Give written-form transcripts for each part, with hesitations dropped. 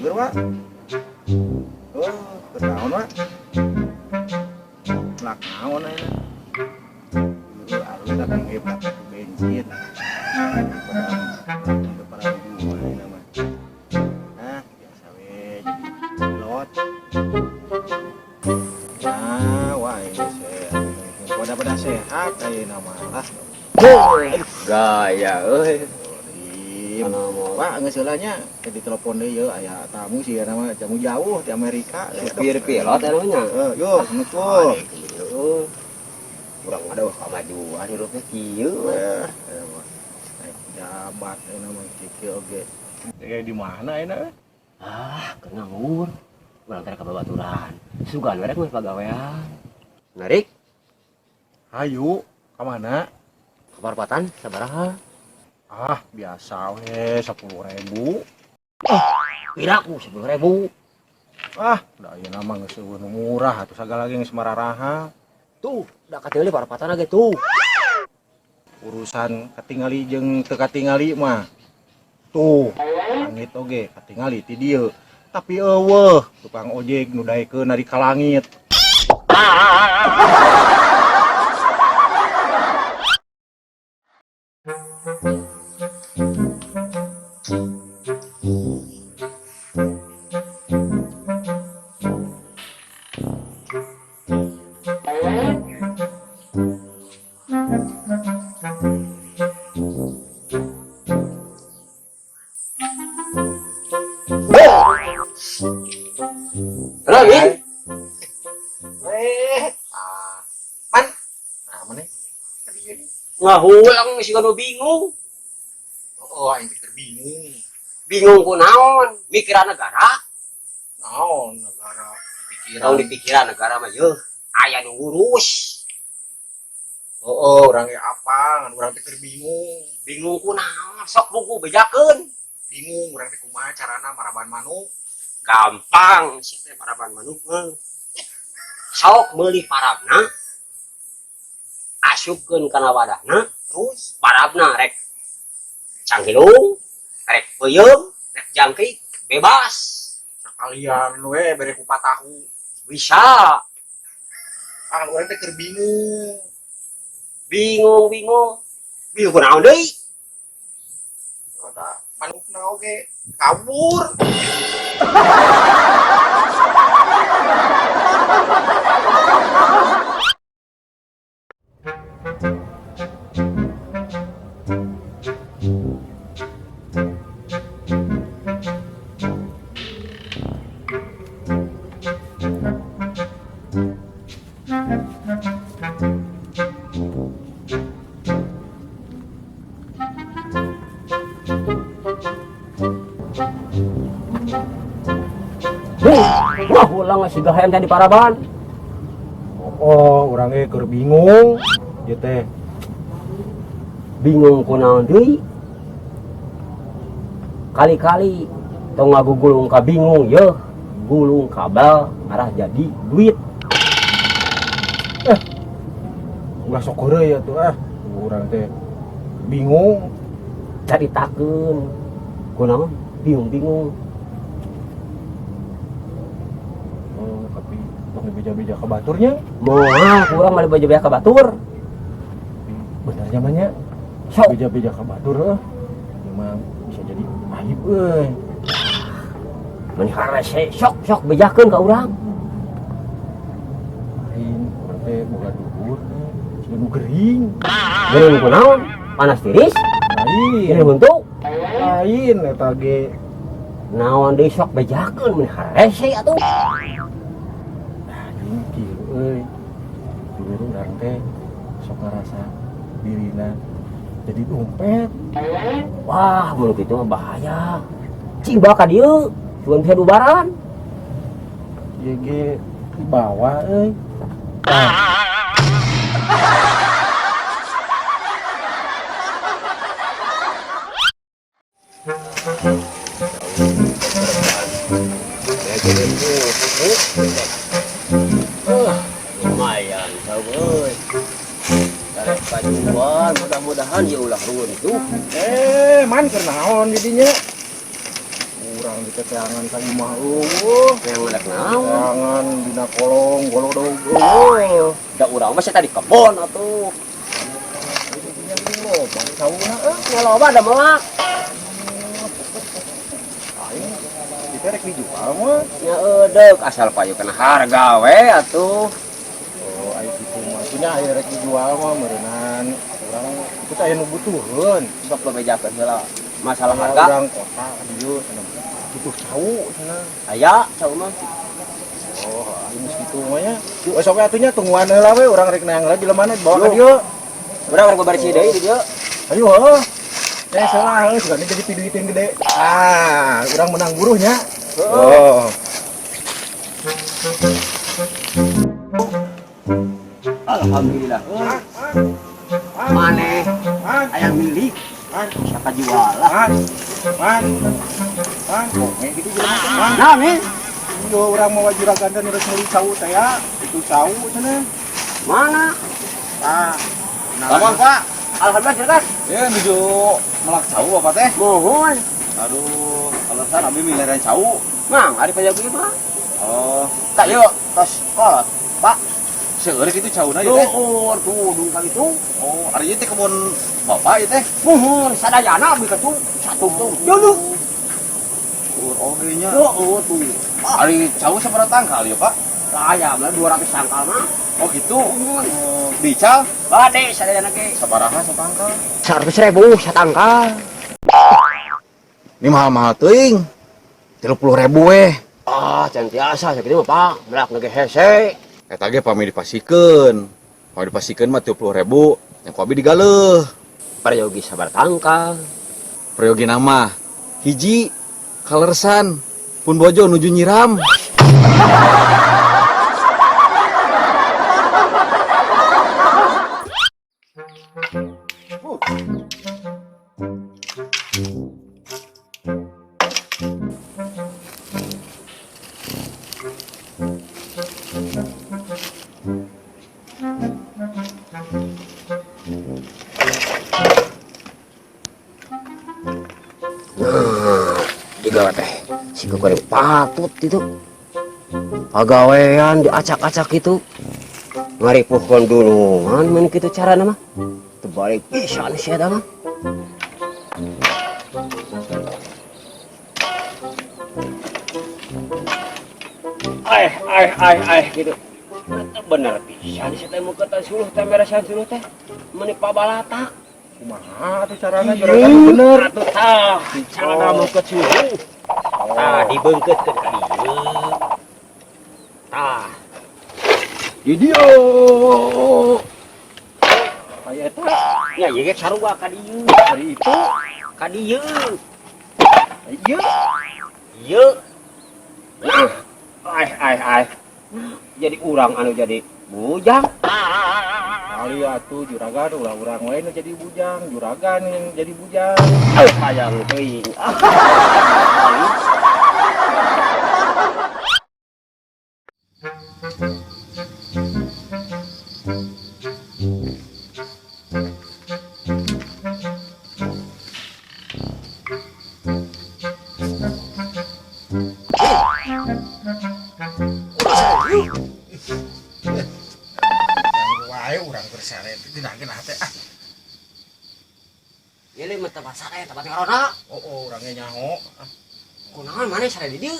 Ger, Wak. Oh, keur naon, Wak? Lak naon ayeuna? Dulu alus da ge bensin. Daripada para gua ayeuna mah. Ah, biasa we jadi pilot. Nah, wah ini sehat. Pada-pada sehat ayeuna mah lah. Gaya euy. Pak, geus heula nya di telepon deui yeuh aya tamu sih ya nama jamu jauh di Amerika. Supir pilot eta nya. Heeh, yo, Assalamualaikum. Heeh. Urang mah da kamajuan hirupnya kieu. Eh, naik jabat ayeuna mah kieu oge. Eh, di mana ayeuna? Ah, keur nganggur. Urang teh ka babaturan. Sugan we rek mah pagawean. Narik Hayu, ka mana? ka parapatan sabaraha? Ah, biasa we 10.000. Piraku 10.000. Ah, da ayeuna mah geus eueuh nu murah atuh sagala ge geus mararaha. Tuh, da katingali parapatan ge tuh. Urusan katingali jeung teu katingali mah. Tuh, langit oge katingali ti dieu. Tapi eueuh tukang ojek nu daekeun ari ka langit. Halo, Min. Eh, ah, man. Nah, mana? Ngahulang sih nu bingung. Oh, aing teh bingung. Bingung ku naon? Mikiran negara. Naon negara pikiran. Tong dipikiran negara mah yeuh, aya nu ngurus. Oh, urang ge apa? Ngan urang teh keur bingung. Bingung ku naon? Sok buku bejakeun. Bingung urang teh kumaha carana maraban manuk. Gampang sia teh maraban manuk mah. Sok meuli parabna. Asupkeun kana wadahna, Terus parabna rek cangkilung, rek peuyeum, rek jangkrik, bebas. Sekalian we bere kupat tahu. Bisa. Ah, urang teh keur bingung. Bingung-bingung. Bingung ku naon deui? Ada manukna oge kabur. Wah, ulang ngasih hayang tadi paraban. Oh, urang ge keur bingung. Ieu teh Bingung ku naon deui? Kali-kali tong ngagugulung ka bingung yeuh, gulung kabel arah jadi duit. Ulah sok heureuy atuh ah. Urang teh bingung. Caritakeun ku naon? Bingung-bingung. Oh, tapi tong dibeja-beja ka baturnya. Moal kurang mah dibeja-beja ka batur. Bener nya mah nya. Sok. Beja-beja ka batur heuh. Ieu mah bisa jadi aib euy. Mun harese sok sok bejakeun ka urang. Lain urang teh boga dulur siga nu gering. Gering ku naon? Panas tiris? Lain. Gering huntu? Lain eta ge. Naon deui sok bejakeun mun harese atuh. Anjing kieu euy. Dulur urang teh sok ngarasa dirina jadi dompet. Wah, mun kitu mah bahaya. Cing bawa ka dieu, cuman bisa dubaran. Ieu ge dibawa euy. Tah. Lumayan tau euy. Tarik pajuan, mudah-mudahan ya ulah runtuh. Man keur naon jadinya? Urang di teteangan ka imah eueuh. Yang ngelek naon? Teangan dina kolong golodog eueuh. Da urang mah tadi kebon atuh. Loba sauna euy. Nya loba da melak. Aing kita rek dijual mah. Nya eudek asal payu kana harga we atuh. Oh, ai kitu mah. Punya aya rek dijual mah meureunan urang itu teh aya nu butuheun. Sok bebejakeun heula. Masalah harga. Urang kota ka dieu cenah. Butuh cau cenah. Aya cau mah. Oh, ai geus kitu mah nya. Oh, sok atuh nya tungguan heula we urang rek neang heula jelema dibawa ka dieu. Urang rek bebersih deui di dieu. Ayo heuh. Eh salah heuh sugana jadi piduiteun gede. Ah, urang menang buruhnya. Oh. Alhamdulillah. Maneh aya milik. Siapa jual lah. Man. Man. Gitu jelema. Naon nih? Yo urang mawa juragan teh nu rek meuli cau teh ya. Itu cau cenah. Mana? Ah. Lamun, Pak. Alhamdulillah juragan. Ya nuju melak cau Bapak teh. Mohon. Aduh, alasan abi miliaran cau. Mang, ari payagu ieu mah. Oh, Tak yuk, tos kolot. Pak, seueur kitu cauna ieu teh. luhur tuh dungkal itu. Oh, ari ieu teh kebun Bapak ieu teh. Muhun sadayana abdi ka tuh satu tuh. Dulu. Seueur oge nya. Luhur tuh. Ari cau sabaraha tangkal ieu, Pak? Saya mah 200 tangkal mah. Oh, gitu. Muhun. Oh, dical Bade sadayana ge. sabaraha satangkal? 100.000 satangkal. Ini mahal-mahal teuing. 30.000 weh. Ah, can tiasa sakitu mah, Pak. Melak ge hese. Eta ge pami dipasikeun. Pami dipasikeun mah 30.000, yang ku abi digaleuh. Peryogi sabar tangkal. Peryogi nama hiji kalersan pun bojo nuju nyiram. Nah, digawe teh si goreng patut itu. Pagawean diacak-acak itu. Ngaripuhkeun dulungan mun kitu carana mah. Teu balik pisan sia eta mah. Ai ai ai ai gitu. Bener pisan sia teh muka teh suluh teh meresan suluh teh. Meuni pabalatak. Kumaha atuh carana juragan bener. Atuh tah, carana meukeut suluh. Tah dibeungkeutkeun ka dieu. Tah. Di dieu. Aya eta. Nya ieu ge sarua ka dieu. Ari itu Ka dieu. Ieu. Ieu. Nah, ai ai ai. Jadi urang anu jadi bujang. Kali atuh juragan ulah urang wae nu jadi bujang, juragan yang jadi bujang. Hayang teuing. Wae urang keur sare teh dina teh ah. Ieu mah tempat sare, tempat corona. Oh, urangnya nyaho. Kunaon maneh sare di dieu?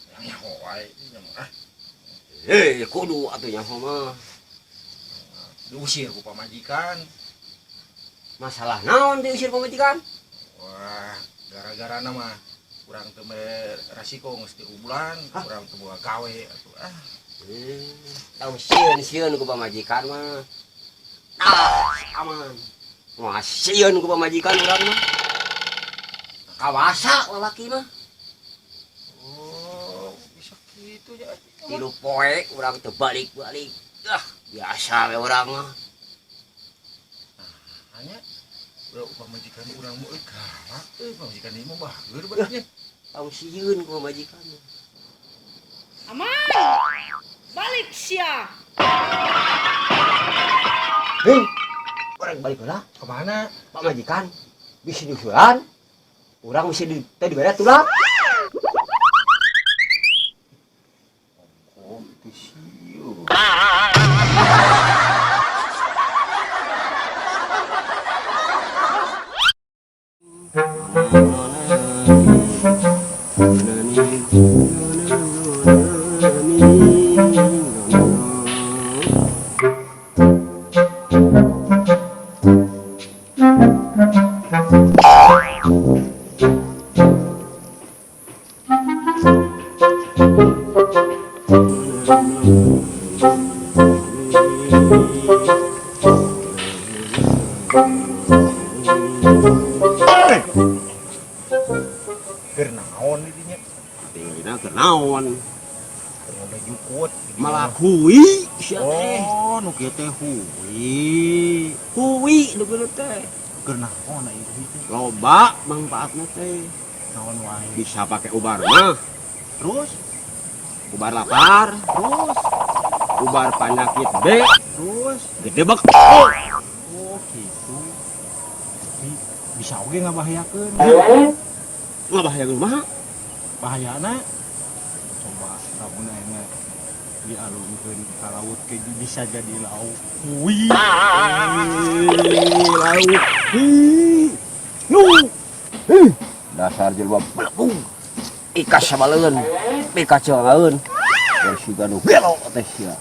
Urang nyaho wae ieu mah. Ah, Hei, kudu atuh nyaho mah. diusir ku pamajikan. Masalah naon diusir pamajikan? Wah, gara-gara mah urang teu mere rasiko geus 3 bulan, urang teu boga gawe atuh ah. Tong sieun-sieun ku pamajikan mah. Ah, aman. Wah, sieun ku pamajikan urang mah. Kawasa lalaki mah. Oh, bisa kitu nya. 3 poe urang teu balik-balik. Ah, biasa we urang mah. Hanya udah pamajikan urang mah euy galak euy, pamajikan ieu mah bager badannya. Tong sieun ku pamajikan. Aman. Balik sia. Hei, urang balik heula. Kemana? Pamajikan bisi nyusulan. Urang mesti di teh dibere tulap. Oh, itu sieu. Keur naon di dinya? Tinggalina keur naon? Keur ngombe jukut. Malah hui sia teh. Oh, nu kieu teh hui. Hui nu kieu teh. Keur naon aya hui teh? Loba manfaatna teh. Naon wae. Bisa pakai ubar mah, Terus, ubar lapar, terus, ubar penyakit B, terus. Gede bek. Oh, gitu. Tapi bisa oge ngabahayakeun. Ngabahayakeun mah? Bahayana coba lamun ayeuna dialungkeun ka laut ke bisa jadi lauk. Hui. Lauk. Hi. Nu. Hi. Dasar jelema belegung. Ikas sabaleun, pikaceungeun. Geus siga nu gelo teh sia.